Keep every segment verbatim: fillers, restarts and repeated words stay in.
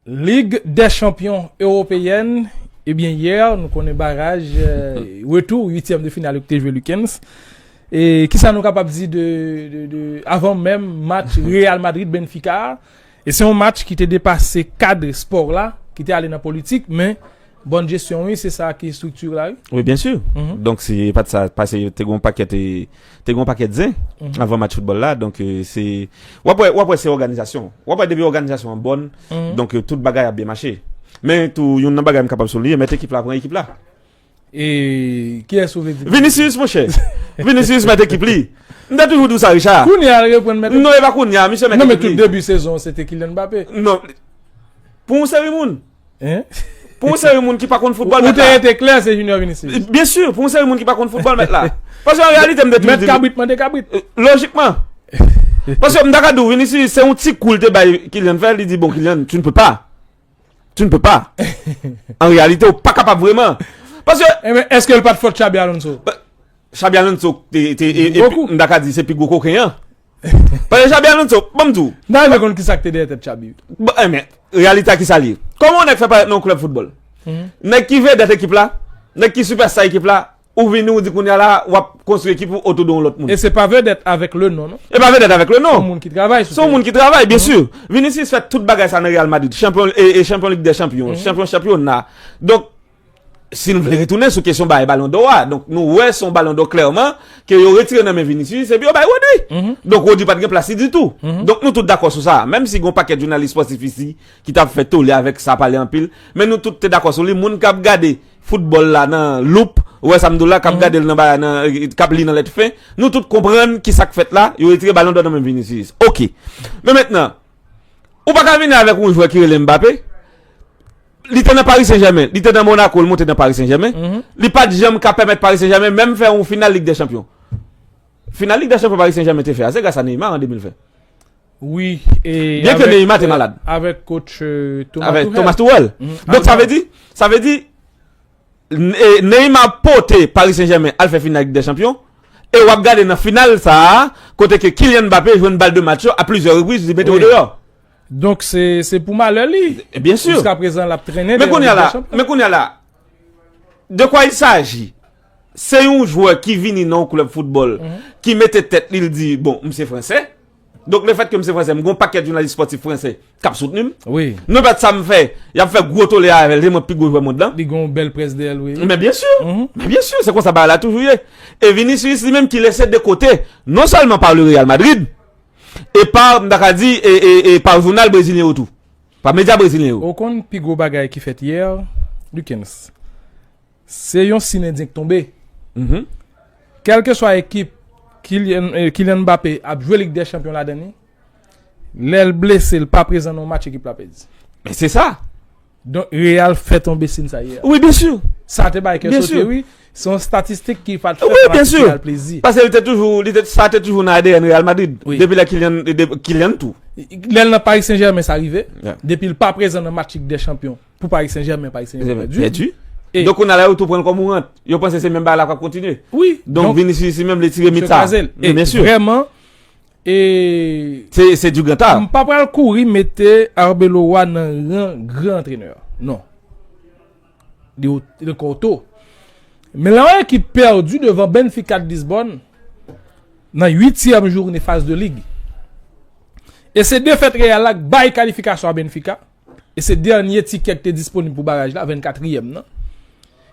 Lig dè chanpyon ewopeyèn, ebyen, yè, nou konnen baraj, euh, retou, uityèm de final yo ki te jwe Lukens. E kisa nou kapab di de, de, de, avan menm match Real Madrid-Benfica a? E se yon match ki te depase kad spò la, ki te ale nan politik, men bòn jesyon, wi, se sa ki estrikti la, wi. Wi, byen si. Donk, se pa t sa, paske te gen yon pakèt, e, te gen yon pakèt zen avan match foutbòl la. Donk, e, se, w ap wè, w ap wè se òganizasyon. W ap wè depi òganizasyon an bòn, donk, e, tout bagay ap byen mache. Men tou, youn nan bagay m kapab souliye, mèt ekip la pran ekip la. E kiyès ou vle di? Vinicius, monchè. Vinicius mèt ekip li. M te toujou di w sa, Richard. Kounye a, l reprann mèt ekip. Non, e pa kounye a, misye mèt ekip li. Non, men tout debi sezon, se te Kylian Mbappé. Non. Pou yon seri moun. Hein? Pou yon seri moun ki pa konn foutbòl, ou te rete klè, se Junior Vinicius. Byen si, pou yon seri moun ki pa konn foutbòl, mèt la. Paske an reyalite, m te toujou di. Mèt kabrit mande kabrit. Euh, lojikman. Paske m ta ka di w, Vinicius, se yon ti kou l te bay Kylian fè, li di, bon, Kylian, tu ne peux pas. Tu ne peux pas. An reyalite, ou pa kapab vrèman. Paske. Ebyen, èske l pa t fòt Xabi Alonso? Xabi Alonso, te, te, e, e, m ta ka di, se pi gwo koken an. Paske Xabi Alonso, ban m di w. M ta renmen konn kisa k te dèyè tèt Xabi. Bon, ebyen, reyalite a kisa l ye? Kòman yon nèg fè parèt nan yon klèb foutbòl? Nèg ki vedèt ekip la, nèg ki sipèsta ekip la, ou vini, ou di kounye a la, w ap konstwi ekip ou otou de yon lòt moun. E se pa vedèt avèk le non, non? E pa vedèt avèk le non. Se yon moun ki travay sou teren. Se yon moun ki travay, byen si. Vinicius fè tout bagay sa nan Real Madrid. Chanpyon, e, e chanpyon Lig dè Chanpyon, chanpyon chanpyona. Donk, si n vle retounen sou kesyon bay Balon dò a, donk nou wè se yon Balon dò klèman ke yo retire nan men Vinicius epi yo bay Rodri. Donk Rodri pa t gen plas li ditou. Donk nou tout dakò sou sa. Menm si gen yon pakèt jounalis espòtif isi ki t ap fè tole avèk sa, pale anpil, men nou tout te dakò sou li. Moun k ap gade foutbòl la nan loup, ou wè sa m di w la, k ap gade l nan bagay nan, k ap li nan lèt fen, nou tout konprann ki sa k fèt la, yo retire Balon dò nan men Vinicius. Oke. Men mentnan, ou pa ka vini avèk yon jwè ki rele Mbappé, li te nan Paris Saint-Germain, li te nan Monaco, li monte nan Paris Saint-Germain. Li pa t janm ka pèmèt Paris Saint-Germain menm fè yon final Lig dè Chanpyon. Final Lig dè Chanpyon Paris Saint-Germain te fè a, se gras a Neymar an de mil ven. Wi, e byen ke Neymar te malad. Avèk coach, euh, Thomas Tuchel. Avèk Thomas Tuchel. Donk sa vle di, sa vle di, N-, e, Neymar pote Paris Saint-Germain al fè final Lig dè Chanpyon. E w ap gade nan final sa a, kote ke Kylian Mbappé jwenn bal de match yo a plizyè repriz, li mete yo deyò. Donk se, se pou malè li. E, byen si. Jiska prezan, l ap trennen. Men kounye a la, men kounye a la, de quoi il s'agit? Se yon jwè ki vini nan yon klèb foutbòl, ki mete tèt li, l di, bon, m se fransè. Donk, lefètke m se fransè, m gen yon pakèt jounalis espòtif fransè k ap soutni m. Wi. Nenpòt sa m fè, y ap fè gwo tole avè l, se mwen pi gwo jwè mond lan. Li gen yon bèl près dèyè l, wi. Men byen si. Men byen si, se konsa bagay la toujou ye. E Vinicius li menm ki lese de kote, non sèlman pa le Real Madrid, e pa, m ta ka di, e, e, e pa jounal brezilyen yo tou. Pa medya brezilyen yo. Ou konn pi gwo bagay ki fèt yè, Lukens? Se yon siy endyen k tonbe. Kèlkeswa ekip Kylian, eh, Kylian Mbappé ap jwe Lig dè Chanpyon ladan li, lè l blese, l pa prezan nan yon match, ekip la pèdi. Men se sa. Donk, Real fè tonbe siy sa yè. Wi, byen si. Sa te bay kè sote, wi. Se yon statistik ki pa t fè Fanatik Real plezi. Paske li te toujou, li te, sa te toujou nan A D N Real Madrid. Wi. Depi lè Kylian, de, Kylian tou. Lè l nan Paris Saint-Germain, sa rive. Depi l pa prezan nan match Lig dè Chanpyon pou Paris Saint-Germain, Paris Saint-Germain pèdi. Pèdi. E donk, kounye a la, yo tou pran l kòm yon rant. Yo panse se menm bagay la k ap kontinye. Wi. Donk, Vinicius li menm, li tire mit sa. Misye kraze l. E byen si. Vrèman, e se, se du grand art. M pa pral kouri mete Arbeloa nan ran gran antrenè. Non. Li o-, li ankò two. Men lè yon ekip pèdi devan Benfica de Lisbonne nan uityèm joune faz de lig, e se defèt Real la k bay kalifikasyon a Benfica, e se dènye tikè ki te disponib pou baraj la, vennkatriyèm nan.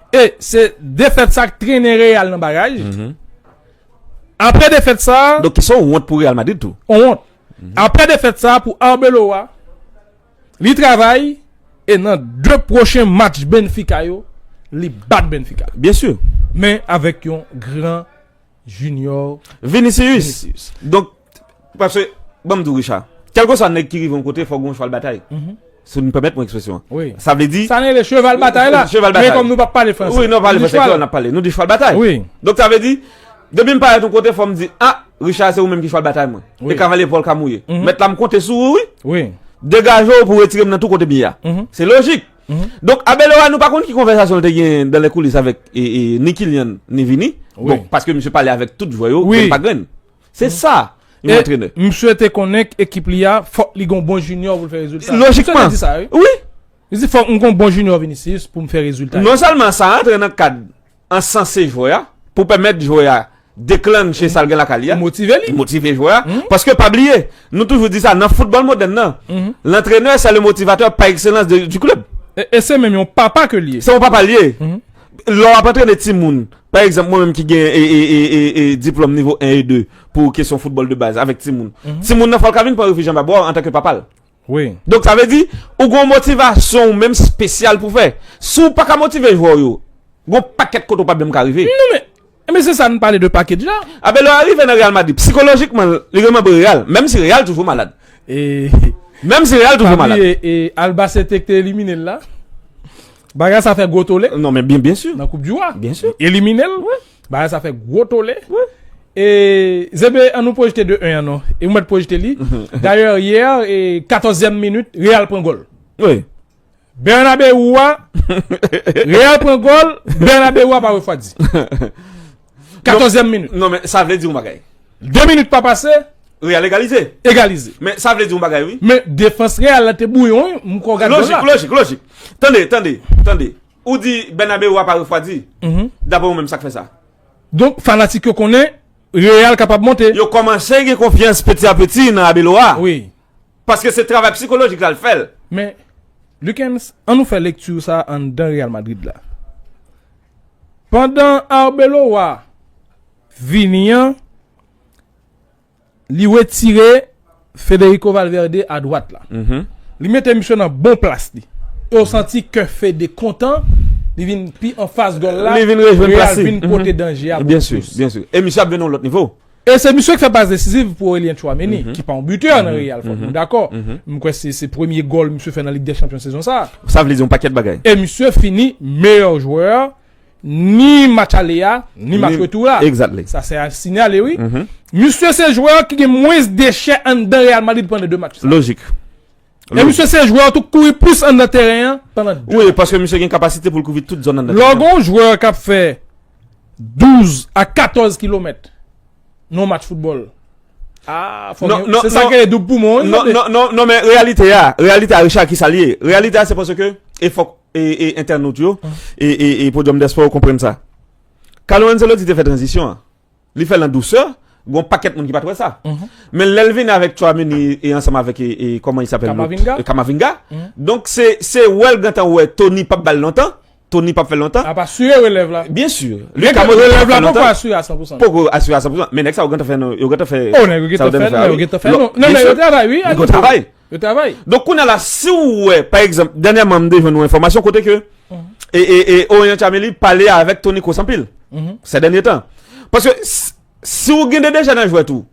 E se defèt sa k trennen Real nan baraj. Apre defèt sa. Donk, ki se yon wont pou Real Madrid tou. Yon wont. Apre defèt sa, pou Arbeloa, li travay, e nan de pwochen match Benfica yo, li bat Benfica. Byen si. Men avèk yon gran Junior Vinicius. Vinicius. Donk, paske, ban m di w, Richard, kèlkeswa nèg ki rive yon kote, fòk gen yon chwal batay. Si nou pèmèt mwen ekspresyon an. Wi. Sa vle di. Sa n rele cheval batay la. Cheval batay. Men kòm nou p ap pale fransè. Wi, nou pale fransè, kreyòl n ap pale. Nou di chwal batay. Wi. Donk, sa vle di, depi m parèt yon kote, fò m di, a, Richard, se ou menm ki chwal batay mwen. Wi. E kavalye Pòl ka mouye. Mèt la, m konte sou ou, wi. Wi. Degaje w pou retire m nan tou kote m ye a. Se lojik. Donk, Arbeloa, nou pa konn ki konvèsasyon l te gen dan lè koulis avèk, e, e, ni Kylian, ni Vini. Wi. Bon, paske misye pale avèk tout jwè yo, grenn pa grenn. Se sa. Yon antrenè. Misye te konnen k ekip li a, fòk li gon bon junior pou l fè rezilta. Lojikman. Misye te di sa, wi. Wi. Li di, fòk m gon bon junior Vinicius pou m fè rezilta. Non sèlman sa rantre nan kad an sanse jwè a, pou pèmèt jwè a deklanche sa l gen lakay li a. Motive li. Motive jwè a. Paske pa bliye, nou toujou di sa, nan foutbòl modèn nan, l'entraîneur, c'est le motivateur par excellence de, du club. E, e se menm yon papa ke l ye. Se yon papa l ye. Lè w ap antrene timoun, pa egzanp, mwen menm ki gen e, e, e, e, e, diplòm nivo en e de pou kesyon foutbòl de baz avèk timoun. Timoun nan fò l ka vin pran refij anba bra w antanke papa l. Wi. Donk, sa vle di, ou gon motivasyon ou menm espesyal pou fè. Si w pa ka motive jwè w yo, gon pakèt kote w pa menm ka rive. Non, men, men se sa n pale de package la. Abelwa rive nan Real Madrid. Sikolojikman, li remanbre Real. Menm si Real toujou malad. E, menm si Real toujou malad. E, e Albacete ki te elimine l la. Bagay sa fè gwo tole. Non, men byen, byen si. Nan Koup di Wa. Byen si. Elimine l. Wi. Bagay sa fè gwo tole. Wi. E, Zebe, an nou pwojte de en an non. E ou mèt pwojte li. Dayè, yè, e, katòzyèm minit, Real pran gòl. Wi. Bernabeu a, Real pran gòl, Bernabeu a pa refwadi. Katòzyèm minit. Non, men sa vle di yon bagay. De minit pa pase. Real egalize. Egalize. Men sa vle di yon bagay, wi. Men defans Real la te bouyon, wi. M kwè w gad gòl la. Lojik, lojik, lojik. Tande, tande, tande. Ou di Bernabeu a pa refwadi. Daprè ou menm, sa k fè sa? Donk, fanatik yo konnen Real kapab monte. Yo kòmanse gen konfyans peti a peti nan Abelwa. Wi. Paske se travay sikolojik la l fè l. Men, Lucens, an nou fè lekti sa anndan Real Madrid la. Pandan Arbeloa vini an, li retire Federico Valverde a dwat la. Li mete misye nan bon plas li. E w santi kè Fede kontan, li vin pi anfas gòl la. Li vin rejwenn plas li. Real vin pote danje a bokou plis. Byen si, byen si. E misye ap vin nan yon lòt nivo. E se misye ki fè pas desiziv pou Aurelien Tchouaméni, ki pa yon bitè nan Real, fòk nou dakò. M kwè se, se premye gòl misye fè nan Lig dè Chanpyon sezon sa. Sa vle di yon pakèt bagay. E misye fini meyè jwè, ni match ale a, ni match retou la. Exactly. Sa se a sinyale, wi. Misye se jwè ki gen mwens dechè anndan Real Madrid pandan de match sa. Lojik. E misye se jwè tou k kouri plis anndan teren an pandan de match. Wi, paske misye gen kapasite pou l kouvri tout zòn anndan teren an. Lè w gen yon jwè k ap fè douz a katòz kilomèt nan yon match foutbòl. Ah, fò gen, se sa k rele doub poumon, wi, tande. Non, non, non, non, men reyalite a, reyalite a, Richard, ki sa l ye? Reyalite a, se paske, e fòk, e, e, entènot yo, e, e, e Podium des Sports yo konprann sa. Carlo Ancelotti te fè tranzisyon an. Li fè l an dousè, gon pakèt moun ki pa t wè sa. Men lè l vini avèk Tchouaméni e ansanm avèk, e, e, kòman i apèl lòt? Camavinga. E Camavinga. Donk se, se wè l gentan wè Toni p ap ba l lontan. Toni p ap fè l lontan. Ap asire relèv la. Byen si. Li ka montre relèv la poko asire a san pou san. Poko asire a san pou san. Men nèg sa yo gentan fè, yo gentan fè. O, nèg yo gentan fè, non, yo gentan fè, non. Non, nèg yo travay, wi. Yo travay. Yo travay. Donk kounye a la, si w wè, pa egzanp, dènyèman m te jwenn yon enfòmasyon kote ke, e, e, e Aurelien Tchouaméni pale avèk Toni Kroos anpil, sè dènye tan. Paske s-, si w gen de dechè nan jwèt ou,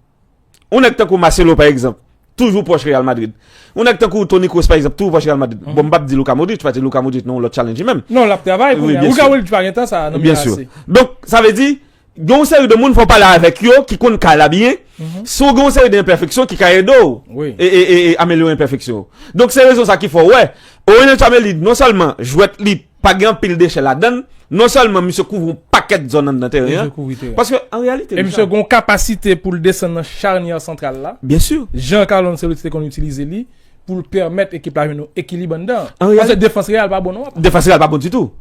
yon nèg tankou Marcelo, pa egzanp, toujou pwòch Real Madrid. Yon nèg tankou Toni Kroos, pa egzanp, toujou pwòch Real Madrid. Bon, m p ap di Luka Modric, paske Luka Modric nan yon lòt challenge li menm. Non, l ap travay kounye a. Luka Modric pa gen tan sa nan mitan. Byen si. Donk, sa vle di, gen yon seri de moun fò w pale avèk yo ki konn kay la byen. Si w gen yon seri de enpèfeksyon ki ka ede w e, e, e, e amelyore enpèfeksyon w. Donk, se rezon sa ki fè w wè Aurelien Tchouaméni, non sèlman jwèt li pa gen anpil dechè ladan l, non sèlman misye kouvri yon pakèt zòn anndan teren an. Paske, an reyalite, e misye gen yon kapasite pou l desann nan chanyè santral la. Byen si. Jan Carlo Ancelotti te konn itilize li, pou l pèmèt ekip la jwenn yon ekilib anndan. Paske defans Real pa bon non, papa. Defans Real pa bon ditou.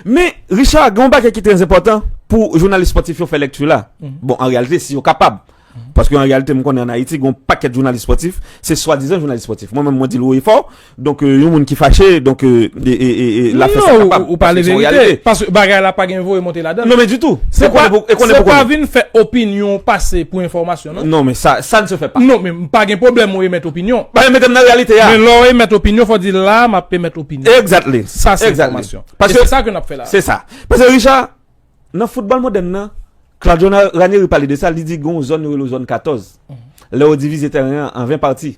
Men, Richard, gen yon bagay ki trè enpòtan pou jounalis spòtif yo fè lekti la. Bon, an reyalite, si yo kapab. Paske an reyalite, m konnen ann Ayiti, gen yon pakèt jounalis spòtif, se swadizan jounalis spòtif. Mwen menm, mwen di l wo e fò. Donk, e, yon moun ki fache, donk, e, e, e, e, l ap fè sa l kapab. Non, ou, ou pale verite. Paske se yon reyalite. Paske bagay la pa gen voye monte ladan l. Non, men ditou. Se pa, se pa vin fè opinyon pase pou enfòmasyon, non. Non, men sa, ça ne se fait pas. Non, men m pa gen pwoblèm ou emèt opinyon. Ba, yo mete m nan reyalite a. Men lè w emèt opinyon, fò w di la, m ap emèt opinyon. Exactly. Sa se enfòmasyon. E se sa ke n ap fè la. Se sa. Paske, Richard, nan foutbòl modèn nan, Claudio Na-, Ranieri pale de sa, li di gen yon zòn yo rele zòn katòz. Lè yo divize teren an an ven pati,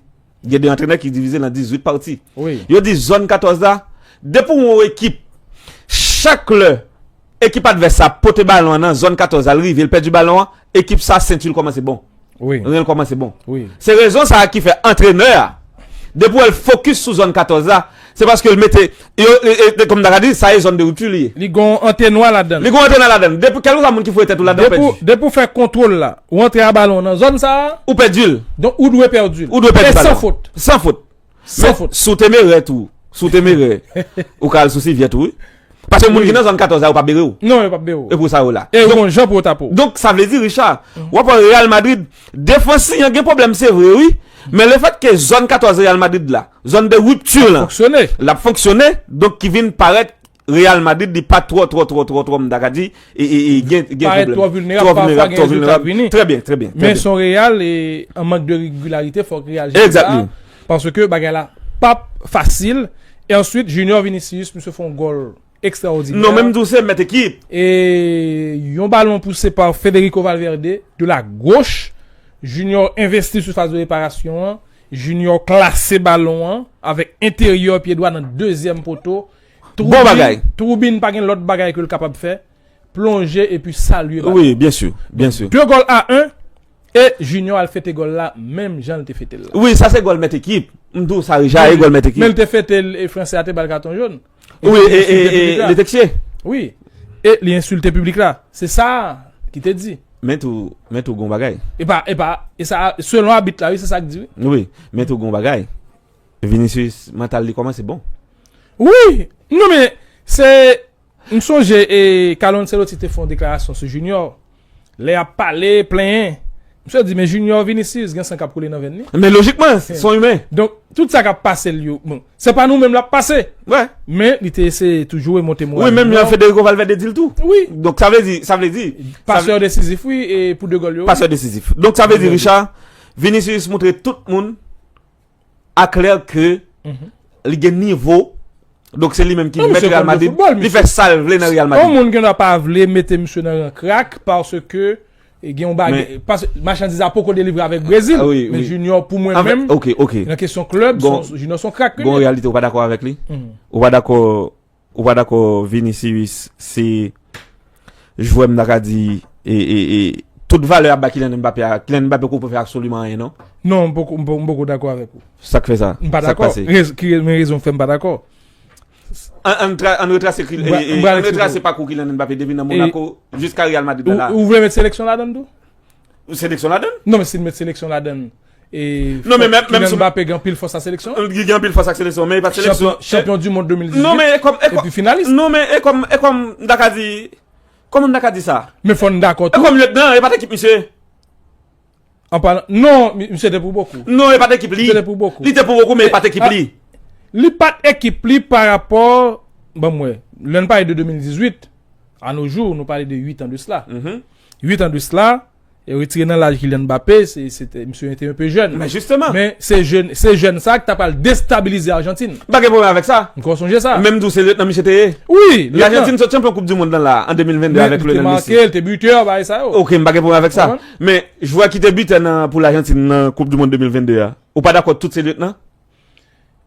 gen de antrenè ki divize l an dizuit pati. Wi. Yo di zòn katòz la, depi w yon ekip, chak lè ekip advès la pote balon an nan zòn katòz la, l rive, l pèdi balon an, ekip sa senti l kòmanse bon. Wi. Ren l kòmanse bon. Wi. Se rezon sa a ki fè antrenè a, depi w wè l fokis sou zòn katòz la, Se paske l mete, yo, e, e, kòm ta ka di, sa e zòn de ripti li ye. Li gon antrenwa ladan. Li gon antrenwa ladan. Depi, kèlkeswa moun ki foure tèt ou ladan, ou pèdi. Depi w fè kontwòl la, ou antre a balon nan zòn sa a, ou pèdi l. Donk, ou dwe pèdi l. Ou dwe pèdi balon. E san fot. San fot. San fot. Si w te merè tou, si w te merè, ou ka al sou sivye tou, wi. Paske moun ki nan zòn katòz la, yo p ap bere w. Non, yo p ap bere w. E pou sa yo la. E yo gon jan pou yo tape w. Donk, sa vle di, Richard, w ap wè Real Madrid, defans li an gen pwoblèm, se vre, wi. Men lefètke zòn katòz Real Madrid la, zòn de ripti lan, l ap fonksyone, donk ki vin parèt Real Madrid, li pa twò, twò, twò, twò, twò, m ta ka di, e, e, e, gen, gen pwoblèm. Parèt twò vilnerab, pafwa gen rezilta k vini. Trè byen, trè byen, trè byen. Men se yon Real, e, an mank de regilarite, fòk Real jere sa. Exactly. Paske bagay la p ap fasil. E answit, Junior Vinicius, misye fè yon gòl ekstraòdinè. Non, men m di w se mèt ekip. E yon balon pouse pa Federico Valverde, de la gauche. Junior envesti sifas de reparasyon an. Junior klase balon an avèk enteryè pye dwa nan dezyèm poto. Bon bagay. Troubin pa gen lòt bagay ke l kapab fè. Plonje epi salye balon. Wi, byen si, byen si. De gòl a en. E Junior al fete gòl la menm jan l te fete l la. Wi, sa se gòl mèt ekip. M di w sa, Richard, e gòl mèt ekip. Men l te fete l, e fransè a te ba l katon jòn. Wi, e, e, e, li te ksye. Wi. E li ensilte piblik la. Se sa ki te di. Men tou, men tou gon bagay. E pa, e pa, e sa, selon abit la, wi, se sa k di, wi. Wi, men tou gon bagay. Vinicius, mantal li kòmanse bon. Wi! Non, men, se M sonje, e, Carlo Ancelotti te fè yon deklarasyon sou Junior. Lè y ap pale, plenyen. Misye di, men Junior Vinicius gen san k ap koule nan venn li. Men lojikman, se yon imen. Donk, tout sa k ap pase l yo, bon, se pa nou menm l ap pase. Wi. Men, li te eseye toujou remonte moral Junior. Wi, menm jan Federico Valverde di l tou. Wi. Donk, sa vle di, sa vle di. Pasè desizif, wi, e pou de gòl yo, wi. Pasè desizif. Donk, sa vle di, Richard, Vinicius montre tout moun aklè ke li gen nivo. Donk, se li menm ki mèt Real Madrid. Li fè sa l vle nan Real Madrid. Yon moun gen dwa pa vle mete misye nan ran krak paske, e, gen yon bagay, paske machandiz la poko delivre avèk Brezil. Men Junior, pou mwen menm, nan kesyon klèb, Junior se yon krak ke li ye. Gon reyalite, ou pa dakò avèk li? Ou pa dakò Ou pa dakò Vinicius se jwè m ta ka di, e, e, e, tout valè ap bay Kylian Mbappé a, Kylian Mbappé poko fè absoliman anyen, non? Non, m poko, m poko, m poko dakò avèk ou. Sa k fè sa? M pa dakò. Sa k pase? Rez-, ki, men rezon k fè m pa dakò. Ann, ann tra-, ann retrase Kyl-, e, e, ann retrase pakou Kylian Mbappé depi nan Monaco jiska Real Madrid la. Ou, ou vle met seleksyon ladann tou? Seleksyon ladann? Non, men si n met seleksyon ladann, e, non, men menm, menm Kylian Mbappé gen anpil fòs ak seleksyon. Li gen anpil fòs ak seleksyon, men e pa seleksyon. Chanpyon, chanpyon di mond de mil dizuit. Non, men e kòm, e kòm, epi finalis. Non, men e kòm, e kòm, m ta ka di, kòman m ta ka di sa? Men fò n dakò tou. E kòm lyetnan, e pa t ekip misye. An palan, non, mi-, misye te pou bokou. Non, e pa t ekip li. Misye te pou bokou. Li te pou bokou, men e pa t ekip li. Li pa t ekip li pa rapò, ban m wè, lè n pale de de mil dizuit, à nos jours, nou pale de uit an de sila. Uit an de sila, e retire nan laj Kylian Mbappé, se, se te, misye te enpe jèn. Men jisteman. Men se jèn, se jèn sa ki ta pral destabilize Ajantin. M pa gen pwoblèm avèk sa. M kwè w sonje sa. Men m di w se lyetnan misye te ye. Wi, lyetnan. Lajantin sot chanpyon Koup di Mond lan la, an de mil venn de avèk Lionel Messi. Men li te make, li te bitè, bagay sa yo. Oke, m pa gen pwoblèm avèk sa. Konprann? Men jwè ki te bitè nan, pou Lajantin nan Koup di Mond de mil venn de a, ou pa dakò tout se lyetnan?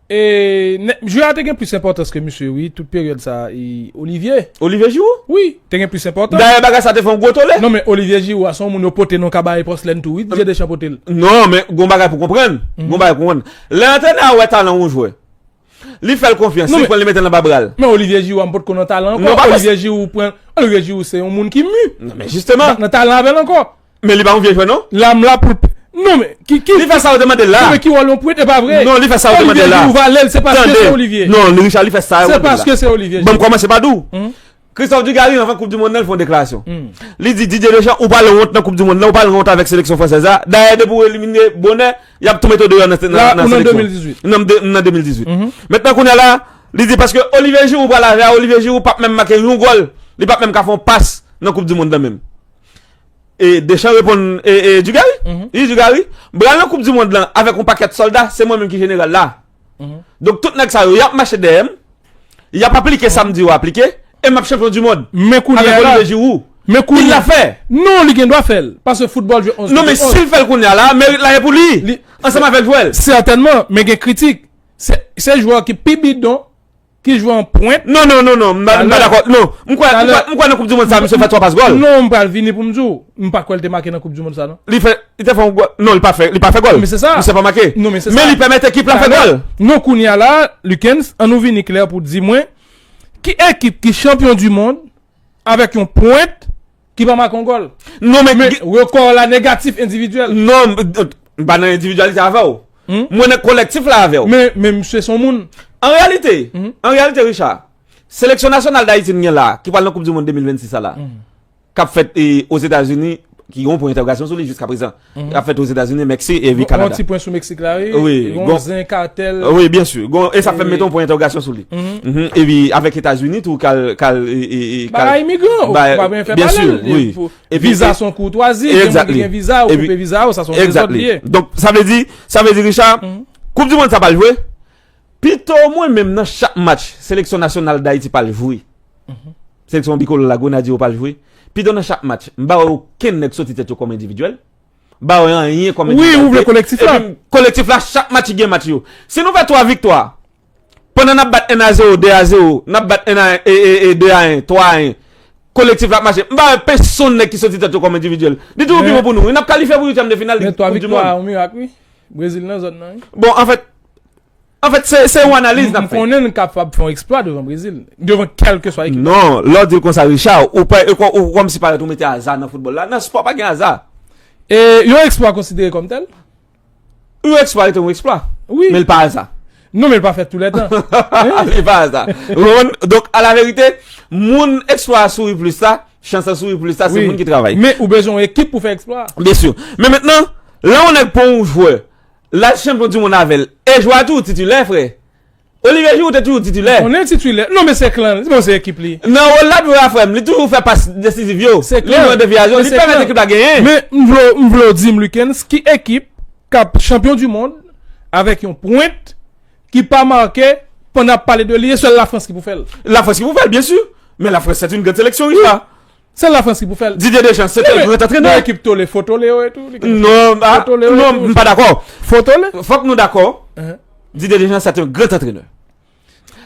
E, nè, jwè a te gen plis enpòtans ke misye, wi, tout peryòd sa, e, Olivier. Olivier Giroud? Wi, te gen plis enpòtans. Dayè, bagay sa te fè yon gwo tole. Non, men Olivier Giroud a, se yon moun yo pote nan kabare pòslèn tou, wi, Didier Deschamps pote l. Non, men gon bagay pou konprann. Gon bagay pou konprann. Lè antrenè a wè talan yon jwè, li fè l konfyans, li pran l, li mete l anba bra l. Men Olivier Giroud a m potko nan talan ankò. Non, pa Olivier Giroud pran, Olivier Giroud se yon moun ki mi. Non, men jisteman. Nan, nan talan avè l ankò. Men li pa yon vye jwè, non? L a m la pou l p-, non, men ki, ki, li fè sa yo te mande l la. Non, men ki wòl yon pwent, e pa vre? Non, li fè sa yo te mande l la. Olivier Giroud valè l, se paske se Olivier. Non, Richard, li fè sa yo te mande l la. Se paske se Olivier Giroud. Bon, m kòmanse pa di w. Christophe Dugarry, anvan Koup di Mond lan, li fè yon deklarasyon. Li di, Didier Deschamps, ou pral wont nan Koup di Mond lan, ou pral wont avèk seleksyon fransèz la. Dayè, depi w elimine bonè, y ap tou mete w deyò nan, nan, nan seleksyon. La, ou nan de mil dizuit. Nan de, nan de mil dizuit. Mentnan, kounye a la, li di, paske Olivier Giroud pral avè a, Olivier Giroud p ap menm make yon gòl. Li p ap menm ka fè yon pas nan Koup di Mond lan menm. E Deschamps reponn, e, e, Dugarry? Li di, Dugarry, m pral nan Koup di Mond lan avèk yon pakèt sòlda, se mwen menm ki jeneral la. Donk, tout nèg sa yo, y ap mache dèyè m, y ap aplike sa m di yo aplike, e m ap chanpyon di mond avèk Olivier Giroud. Men kounye a la, men kounye a, il l'a fait. Non, li gen dwa fè l. Paske foutbòl jwe onz kont onz. Non, men si l fè l kounye a la, merit la e pou li. Ansanm avèk jwè l. Sètènman, men gen kritik. Se, se jwè ki pi bidon ki jwe an pwent. Non, non, non, non, m pa m pa dakò. Non, m kwè m kwè- m kwè nan Koup di Mond sa, misye fè twa pas gòl. Non, m pral vini pou m di w. M pa kwè l te make nan Koup di Mond sa, non. Li fè, li te fè yon gòl. Non, li pa fè, li pa fè gòl. Men se sa. Misye pa make. Non, men se sa. Men li pèmèt ekip la fè gòl. Non, kounye a la, Likens, an nou vini klè pou di mwen, ki ekip ki chanpyon di mond avèk yon pwent ki pa make yon gòl? Non, men rekò la negatif endividyèl. Non, m pa nan endividyalite avè w. Mwen nan kolektif la avè w. Men, men misye se yon moun. An reyalite, an reyalite, Richard, seleksyon nasyonal Dayiti n gen la, ki pral nan Koup di Mond de mil vennsis sa la, k ap fèt e, Ozetazini, ki gen yon pwen entèwogasyon sou li jiska prezan, k ap fèt Ozetazini, Meksik epi Kanada. Yon ti pwen sou Meksik la, wi. Wi, gon zen katèl. Wi, byen si. Gon, e sa fè m mete yon pwen entèwogasyon sou li. Mhm. Epi avèk Etazini tou, k al, k al, e, e, e, k al. Bagay imigran, ou pa byen fè pale l. Viza se yon koutwazi, gen moun ki gen viza, ou koupe viza, sa se yon dezòd li ye. Donk, sa vle di, sa vle di, Richard, Koup di Mond sa pral jwe, pito mwen menm nan chak match, seleksyon nasyonal Dayiti pral jwe. Seleksyon bikolò la, Grenadye yo pral jwe. Pito nan chak match, m pa wè okenn nèg soti tèt yo kòm endividyèl. M pa wè anyen kòm endividyalite. Wi, ou vle kolektif la. Epi kolektif la, chak match gen match yo. Si nou fè twa viktwa, pandan n ap bat en a zewo, de a zewo, n ap bat en a en, e, e, e, de a en, twa a en, kolektif la ap mache. M pa wè pèsonn nèg ki soti tèt yo kòm endividyèl. Li toujou pi bon pou nou. Wi, n ap kalifye pou uityèm de final de Koup di Mond. Men twa viktwa, yon mirak, wi. Brezil nan zòn nan, wi. Bon, anfèt, anfèt, se, se yon analiz n ap fè. M konnen n kapab fè yon eksplwa devan Brezil, devan kèlkeswa ekip. Non, lè w di l konsa, Richard, ou pa, ou, ou kòmsi parèt ou mete aza nan foutbòl la. Nan spò, pa gen aza. E yon eksplwa konsidere kòm tèl? Yon eksplwa rete yon eksplwa. Wi. Men l pa aza. Non, men l pa fèt tou lè tan. Li pa aza. Ou konprann? Donk, alaverite, moun eksplwa a souri plis la, chans lan souri plis la, se moun ki travay. Men ou bezwen yon ekip pou fè eksplwa a. Byen si. Men mentnan, lè yon nèg pran yon jwè, l al chanpyon di mond avè l, e jwè a toujou titilè, frè. Olivier Giroud te toujou titilè. Konnen titilè. Non, men se klan, se bon, se ekip li. Nan wòl la, dwe a frè m, li toujou fè pas desiziv yo. Se klan. Li jwe an defiyasyon, li pèmèt ekip la genyen. Men m vle, m vle w di m, Likens, ki ekip k ap chanpyon di mond avèk yon pwent ki pa make pandan ap pale de li, e sèl Lafrans ki pou fè l. Lafrans ki pou fè l, byen si. Men Lafrans, c'est une grande sélection, Richard. Se Lafrans ki pou fè l. Didier Deschamps, c'est un grand entraîneur. Nan ekip Tole, fo Tole yo e tou. Non, ah, non, m pa dakò. Fo Tole? Fòk nou dakò. Didier Deschamps, c'est un grand entraîneur.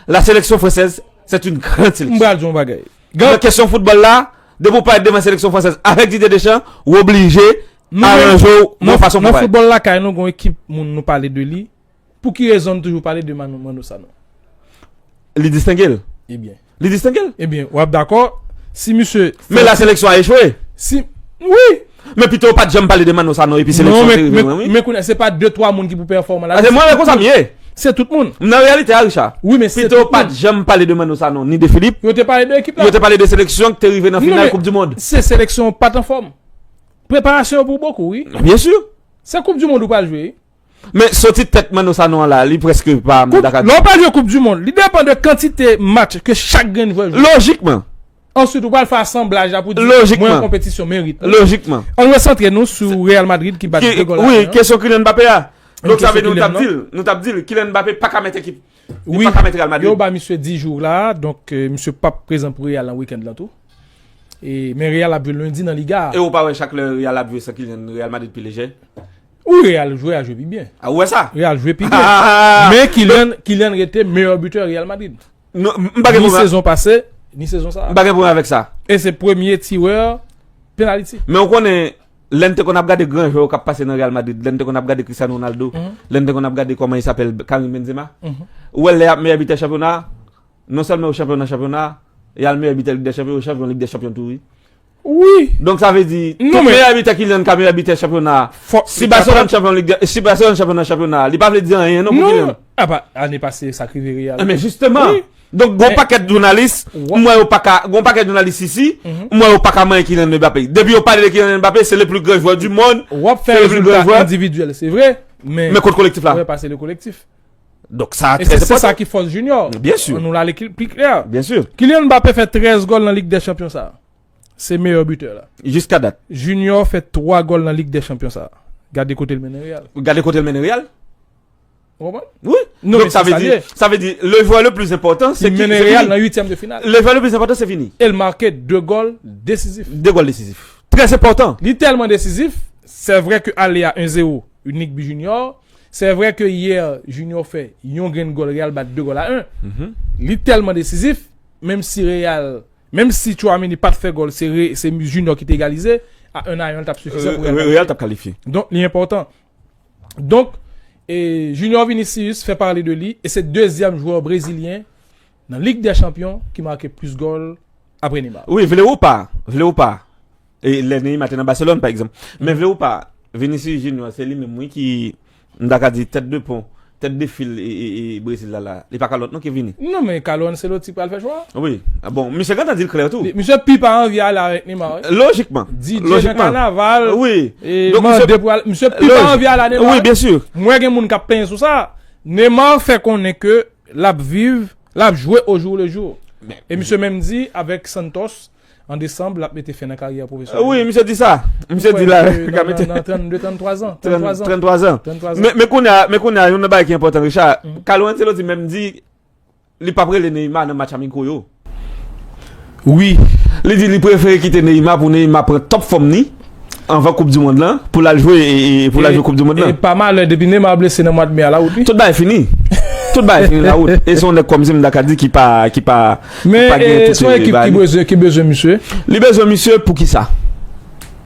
La sélection française, c'est une grande sélection. M pral di w yon bagay. Nan kesyon foutbòl la, depi w parèt devan seleksyon fransèz avèk Didier Deschamps, ou oblije aranje w yon fason pou parèt. Nan foutbòl lakay nou, gen yon ekip moun nou pale de li. Pou ki rezon n toujou pale de Mano, Mano Sanon? Li distenge l. Ebyen. Li distenge l. Ebyen, w ap dakò si misye. Men la seleksyon a echwe. Si, wi. Men pito w pa t janm pale de Mano Sanon epi seleksyon an te rive lwen, wi. Men kounye a, se pa de twa moun ki pou pèfòme la. Paske mwen, men konsa m ye. Se tout moun. M nan reyalite a, Richard. Wi, men se tout moun. Pito w pa t janm pale de Mano Sanon, ni de Philippe. Yo te pale de ekip la. Yo te pale de seleksyon ki te rive nan final Koup di Mond. Se seleksyon an pa t anfòm. Preparasyon yo pou bokou, wi. Byen si. Se Koup di Mond ou pral jwe, wi. Men soti tèt Mano Sanon an la, li prèske pa m ta ka di. Lè w pral jwe Koup di Mond, li depann de kantite match ke chak grenn jwè jwe. Lojikman. Answit, ou pral fè asanblaj la pou di, mwen, yon konpetisyon merit. Lojikman. Ann resantre nou sou Real Madrid ki bat de gòl a en. Wi, kesyon Kylian Mbappé a. Donk sa vle di nou t ap di l, nou t ap di l, Kylian Mbappé pa ka mèt ekip. Li pa ka mèt Real Madrid. Wi. Yo ba misye dis jou la, donk, euh, misye p ap prezan pou Real nan wikenn lan tou. E, men Real ap jwe lendi nan Liga a. E ou pa wè chak lè Real ap jwe san Kylian, Real Madrid pi lejè? Wi, Real jwe a jwe pi byen. A, ou wè sa? Real jwe pi byen. Men Kylian, Kylian rete meyè bitè Real Madrid. Non, m pa gen pwoblèm. Ni sezon pase, ni sezon sa a. M pa gen pwoblèm avèk sa. E se premye tirè penaliti. Men ou konnen, lè n te konn ap gade gran jwè yo k ap pase nan Real Madrid, lè n te konn ap gade Cristiano Ronaldo, lè n te konn ap gade kòman i sapèl Karim Benzema, ou wè lè y ap meyè bitè chanpyona a, non sèlman yo chanpyon nan chanpyona a, y al meyè bitè Lig dè Chanpyon, yo chanpyon Lig dè Chanpyon tou, wi. Wi. Donk sa vle di, tout meyè bitè Kylian ka meyè bitè chanpyona a. Si Barcelone chanpyon Lig dè, si Barcelone chanpyon nan chanpyona a, li pa vle di anyen non pou Kylian. Non. Apa, ane pase sa k rive Real. Men jisteman. Wi. Donk gon pakèt jounalis, m wè yo pa ka, gon pakèt jounalis isi, m wè yo pa ka manyen Kylian Mbappé. Depi yo pale de Kylian Mbappé, se le plus grand joueur du monde. W ap fè rezilta endividyèl, se vre, men, men kot kolektif la? Ou wè pa se le kolektif. Donk sa trè enpòtan. E se, se sa ki fòs Junior. Byen si. Ann nou ale ki, pi klè. Byen si. Kylian Mbappé fè trèz gòl nan Lig dè Chanpyon sa a. Se meyè bitè la. Jiska dat. Junior fè twa gòl nan Lig dè Chanpyon sa a. Gade kote l mennen Real. Gade kote l mennen Real. Ou konprann? Wi. Non, men se sa l ye. Donk sa vle di, sa vle di, le joueur le plus important, se ki, se Vini. Li mennen Real nan uityèm de final. Le joueur le plus important, se Vini. E l make de gòl desizif. De gòl desizif. Trè enpòtan. Li tèlman desizif, se vre ke ale a en zewo, inik bi Junior, Se vre ke yè, Junior fè yon grenn gòl, Real bat de gòl a en. Li tèlman desizif, menm si Real, menm si Tchouaméni pa t fè gòl, se, Re- se Junior ki te egalize, a en a en, l t ap sifizan pou Real Madrid. Real t ap kalifye. Donk, li enpòtan. Donk, e, Junior Vinicius fè pale de li, e se dezyèm jwè brezilyen nan Lig dè Chanpyon ki make plis gòl apre Neymar. Wi, vle ou pa, vle ou pa. E lè Neymar te nan Barcelone, pa egzanp. Men vle ou pa, Vinicius Junior, se li menm, wi, ki, m ta ka di, tèt de pon, tèt de fil e, e, e Brezil la, la. Li pa ka lòt non ki vini. Non, men Carlo Ancelotti pral fè chwa. Wi. Ah bon, misye gentan di l klè tou. Li- Misye pi pa anvi ale avèk Neymar, wi. Lojikman. Di Dye nan Lojikman. Kanaval. Wi. E Donk, mande misye pou al- Misye pi pa Lojik. Anvi ale a Neymar, Wi, wi. Byen si. Mwen gen moun k ap penyen sou sa. Neymar fè konnen ke l ap viv, l ap jwe au jour le jour. Men- E misye menm di, avèk Santos, an desanm, l ap mete fen nan karyè pwofesyonèl. Wi, misye di sa. Misye di la, Mwen, ka nan, mete nan, nan trannde, trannde twa zan, trannde twa zan. Trannde twa zan. Trannde twa zan. Men, men kounye a, men kounye a, yon nan bagay ki enpòtan, Richard. Carlo Ancelotti menm di, li p ap rele Neymar nan match amico yo. Wi. Li di li prefere kite Neymar pou Neymar pran top fòm ni anvan Koup di Mond lan, pou l al jwe, e, e, pou l al E, jwe Koup di Mond e lan. Pa malè, depi Neymar blese nan mwa de me a, la wout, wi. Tout bagay fini. Tout bagay fini la wout. E se yon nèg kòmsi m ta ka di ki pa, ki pa, ki Men, pa gen e, tout se yon e, ekip ki bagay. Bezwen, ki bezwen misye. Li bezwen misye pou ki sa?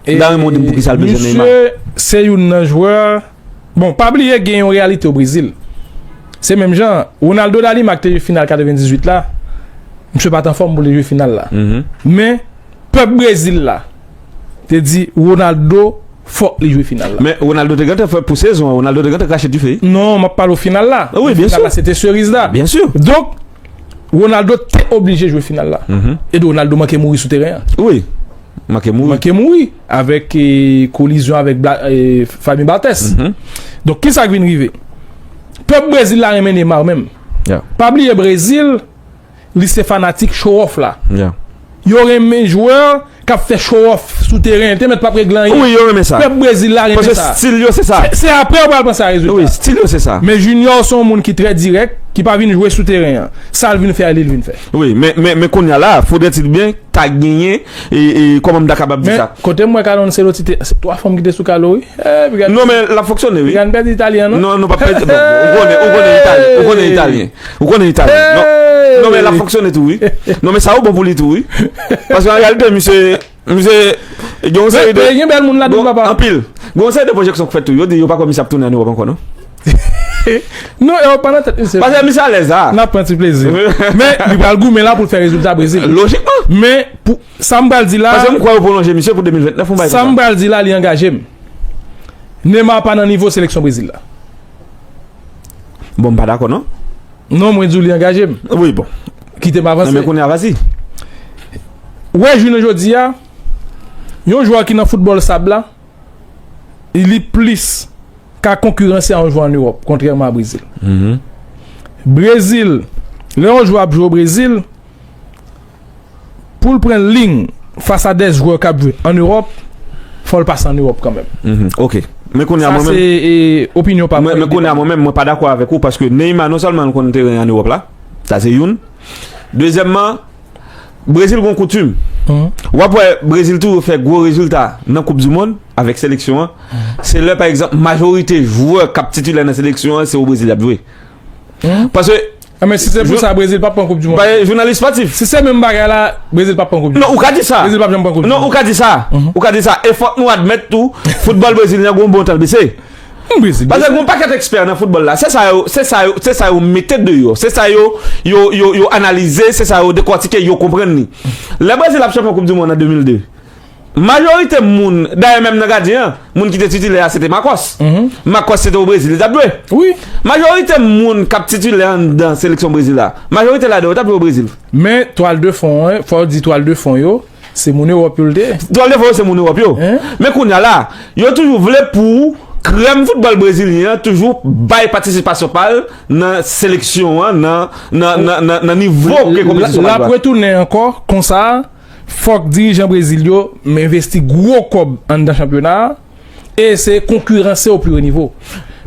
E, Darren Mondin pou ki sa l bezwen Neymar? Misye se youn nan jwè. Bon, pa bliye gen yon reyalite o Brezil. Se menm jan, Ronaldo Dalima ki te jwe final katrevendizuit la, misye pa t anfòm pou li jwe final la. Men, pèp Brezil la te di Ronaldo fòk li jwe final la. Men Ronaldo te gentan fè pou sezon an, Ronaldo te gentan krache dife. Non, m ap pale w final la. Wi, byen Final la, si. Se te seriz la. Byen si. Donk, Ronaldo te oblije jwe final la. E Ronaldo manke mouri sou teren an. Wi. Manke mouri. Manke mouri avèk, e, kolizyon avèk Bla- e, Fabien Barthez. Donk, kisa k vin rive? Pèp Brezil la renmen Neymar menm. Yeah. Pa bliye Brezil, li se fanatik show off la. Yeah. Yo renmen jwè k ap fè show off sou teren. Te mèt p ap regle anyen. Wi, yo renmen sa. Pèp Brezil la renmen Paske sa. Stil yo se sa. Se, se apre yo pral panse a rezilta. Wi, stil yo se sa. Men Junior se yon moun ki trè dirèk, ki pa vin jwe sou teren an. Sa l vin fè a, li l vin fè. Wi, men, men, men kounye a la, fodre ti byen ta genyen, e, e, kòman m ta kapab di Men, sa? Kote m wè Carlo Ancelotti te, se twa fanm ki te sou Carlo, wi. Eh, piga- Non, men l ap fonksyone, wi. Piga n pèdi Italyen an, non? Non, nou p ap pèdi, bon, ou konnen, ou konnen Italyen, ou konnen Italyen. Ou konnen Italyen. Non, non, men l ap fonksyone tou, wi. Non, men sa yo bon pou li tou, wi. Paske an reyalite, misye, misye, gen yon seri de Men, men gen bèl moun ladan, bon, papa. Anpil. Gen yon seri de pwojeksyon k fèt tou. Yo di yo pa kwè misye ap tounen an Ewòp ankò, non? Non, yo pa nan tèt misye. Paske misye alèz la. N ap pran ti plezi. Men, li pral goumen la pou l fè rezilta Brezil. Lojikman. Men, pou, sa m pral di la, Paske m kwè yo pwolonje misye pou de mil vennèf, yon bagay Sa konsa. M pral di la, li angaje m. Neymar pa nan nivo seleksyon Brezil la. Bon, m pa dakò, non? Non, mwen di w li angaje m. Wi, bon. Kite m avanse. Men kounye a, vas-y. Wè, jounen jodi a, yon jwè ki nan foutbòl sab la, li plis ka konkiranse a yon jwè an Ewòp, kontrèman a Brezil. Brezil, lè yon jwè ap jwe o Brezil, pou l pran liy fas a de jwè k ap jwe an Ewòp, fò l pase an Ewòp kanmenm. Mhm, ok. Men kounye a, Sa mwen se, menm, e, opinyon pa men, mwen, men kounye a, mwen menm, mwen pa dakò avèk ou, paske Neymar, non sèlman l konn teren an Ewòp la, sa se youn. Dezyèmman, Brezil gon koutim. Mhm. W ap wè Brezil toujou fè gwo rezilta nan Koup di Mond avèk seleksyon an. Se lè, pa egzanp, majorite jwè k ap titilè nan seleksyon an, se o Brezil y ap jwe. Mhm. Paske Ah, men si se pou Jou- sa, Brezil p ap pran Koup di Mond. Ba, jounalis spòtif. Si se menm bagay la, Brezil p ap pran Koup di Mond. Non, ou ka di sa. Brezil p ap janm pran Koup di Mond. Non, ou ka di sa. Mhm. Ou ka di sa. E fòk nou admèt tou, foutbòl brezilyen an gon bon tan l bese. Brezil, Paske Brezil. Gon pakèt ekspè nan foutbòl la. Se sa yo, se sa yo, se sa yo mete deyò. Se sa yo, yo, yo, yo analize, se sa yo dekòtike, yo konprann li. Lè Brezil ap chanpyon Koup di Mond an de mil de, majorite moun, dayè menm nan gadyen an, moun ki te titilè a, se te Marcos. Mhm. Marcos se te o Brezil, li t ap jwe. Wi. Majorite moun k ap titilè anndan seleksyon Brezil la, majorite ladan yo t ap jwe o Brezil. Men twal de fon an, fò w di twal de fon yo, se moun Ewòp yo l te ye. Twal de fon yo, se moun Ewòp yo. Hein? Men kounye a la, yo toujou vle pou krèm foutbòl brezilyen an toujou bay patisipasyon pa l nan seleksyon an, nan, nan, nan, nan, nan nivo ke konpetisyon an jwe. L ap retounen ankò, konsa, fòk dirijan Brezil yo envesti gwo kòb anndan chanpyona a e eseye konkiranse o pli wo nivo.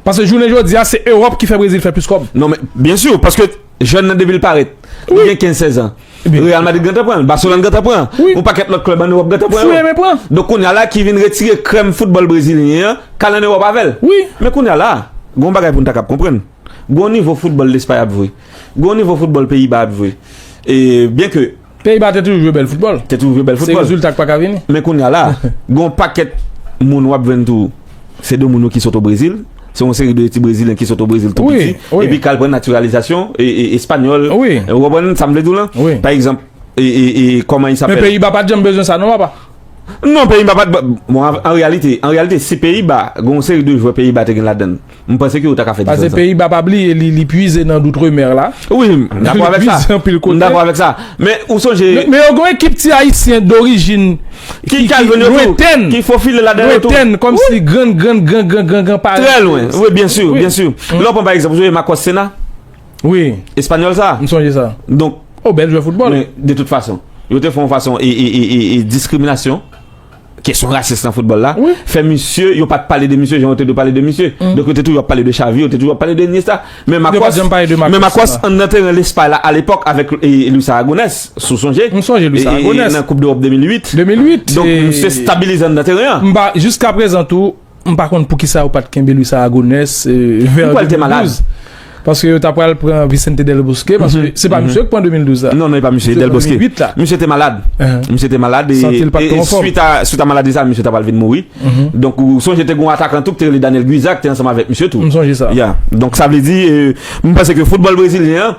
Paske jounen jodi a, se Ewòp ki fè Brezil fè plis kòb. Non, men, byen si, paske jèn nan depi l parèt, li gen kenz sèz an. Ebyen. Real Madrid gentan pran l, Barcelone gentan pran l, yon pakèt lòt klèb an Ewòp gentan pran yo. Fou renmen pran. Donk, kounye a la, ki vin retire krèm foutbòl brezilyen an, k al an Ewòp avè l. Wi. Men kounye a la, Gon bagay pou n ta kab konprann. Gon nivo foutbòl Lespay ap jwe. Gon nivo foutbòl Peyiba ap jwe. E byen ke Peyiba te toujou jwe bèl foutbòl. Te toujou jwe bèl foutbòl. Se rezilta k pa ka vini. Men kounye a la, gon pakèt moun w ap jwenn tou, se de moun yo ki sot o Brezil. Se yon seri de ti Brezilyen ki sot o Brezil tou piti. Epi k al pran natiralizasyon e, e, espanyòl. Ou konprann sa m vle di w lan? Pa egzanp, e, e, e, kòman i Men sapèl? Peyiba pa t janm bezwen sa non, papa. Non, Peyiba pa t. Bon, an, an reyalite, an reyalite, si Peyiba, gen yon seri de jwè Peyiba te gen ladan l, m panse ke yo ta ka fè Paske diferans lan. Peyiba pa bliye, li, li pwize nan Doutremer la. Wi, m dakò avèk sa. Li pwize anpil kote. M dakò avèk sa. Men ou sonje Men, men yo gen yon ekip ti Ayisyen dorijin Ki, ki, ki al jwenn yo tou, lwentèn. Ki fofile ladan yo tou. Lwentèn, kòmsi grann, grann, grann, grann, grann, grann pa Trè lwen. Wi, byen si, byen si. Lè w pran pa egzanp, ou sonje Marcos Senna? Wi. Espanyòl sa? M sonje sa. Donk, Oh, bèl jwè foutbòl. Men, de tout fason, yo te fè yon fason e, e, e, e, e diskriminasyon, kesyon rasis nan foutbòl la, Wi. fè misye, yo pa t pale de misye, jan yo te dwe pale de misye. Donk, yo te toujou ap pale de Xavi, yo te toujou ap pale de Iniesta. Men Yo pa Marcos, janm pale de men Marcos Marcos, Senna. Anndan teren Lespay la, alepòk, avèk e, e Luis Aragonés, si w sonje, M sonje Luis e, e, Aragonés. nan Koup dewòp de mil uit. De mil uit, Donk, e misye stabilize anndan teren an. M pa, jiska prezan tou, m pa konn poukisa yo pa t kenbe Luis Aragonés, e, vè M kwè l te malad. de mil douz. Paske yo ta pral pran Vicente del Bosque, paske se pa misye ki pran de mil douz la. Non, non, e pa misye, Se Del Bosque. de mil uit la. Misye te malad. Misye te malad e, Santi l pa t e, e twò anfòm. suit a, suit a maladi sa, misye ta pral vin mouri. Donk, ou sonje te gen yon atakan tou ki te rele Daniel Guiza ki te ansanm avèk misye tou. M sonje sa. Ya. Donk, sa vle di, e, m panse ke foutbòl brezilyen an,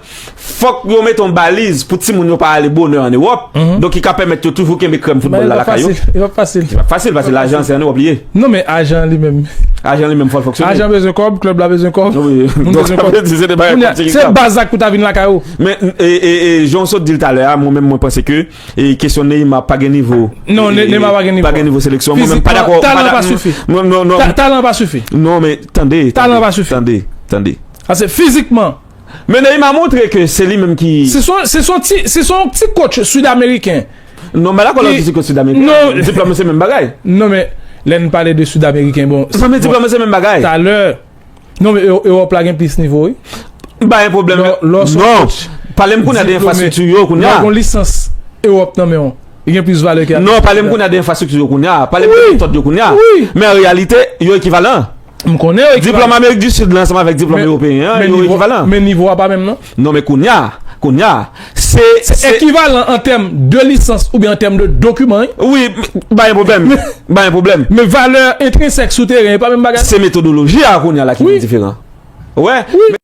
fòk yo mete yon baliz pou timoun yo pa ale bonè an Ewòp. Donk, ki ka pèmèt yo toujou kenbe krèm foutbòl la lakay yo. Fasil, e pa fasil. Se pa fasil, paske lajan se an Ewòp li ye. Non, men ajan li menm. Ajan li menm, fò l fonksyone. Ajan bezwen kòb, klèb la bezwen kòb. Wi. Moun Donk, bezwen sa kòb. vle di, se de bagay Kounye a, konplike se sa. Bazak pou ta vin lakay ou. Men, e, e, e, jan w sot di l talè a, mwen menm, mwen panse ke, e, kesyon Neymar pa gen nivo. Non, Ne-, E, Neymar pa gen nivo. pa gen nivo seleksyon. Mwen menm pa Fizikman, dakò, talan pa pa dakò. sifi. Non, non, non. Ta-, talan pa sifi. Non, men tande, Talan tande, pa sifi. tande, tande. Paske fizikman, Men Neymar montre ke se li menm ki Se son, se son ti, se son ti coach sud-américain. Non, m pa dakò lè w Ki di se coach sud-américain. Non. Diplòm se menm bagay. Non, men lè n pale de sud-américain, bon. Non, men diplòm se menm bagay. Talè. Non, men Ewo-, Ewòp la gen plis nivo, wi. M pa gen pwoblèm. Lò, lò son Non. coach Pale m kounye a de diplome, enfrastrikti yo kounye lò a. gon lisans Ewòp nan men w, li gen plis valè ke Non, pale m kounye a de enfrastrikti yo kounye a. Pale m de Wi. metòd yo kounye a. Wi. Men an reyalite, yo ekivalan. M konnen yo ekivalan. Diplòm Amerik di Sid lan ansanm avèk diplòm Men, ewopeyen an, men yo nivo, ekivalan. men nivo a pa menm, non? Non, men kounye a, kounye a, se, Se se ekivalan an tèm de lisans oubyen an tèm de dokiman, wi. Wi, m-, pa gen pwoblèm. Pa gen pwoblèm. Men valè entrensèk sou teren, e pa menm bagay. Se metodoloji a kounye a la ki Wi. vin diferan. Wè. Wi.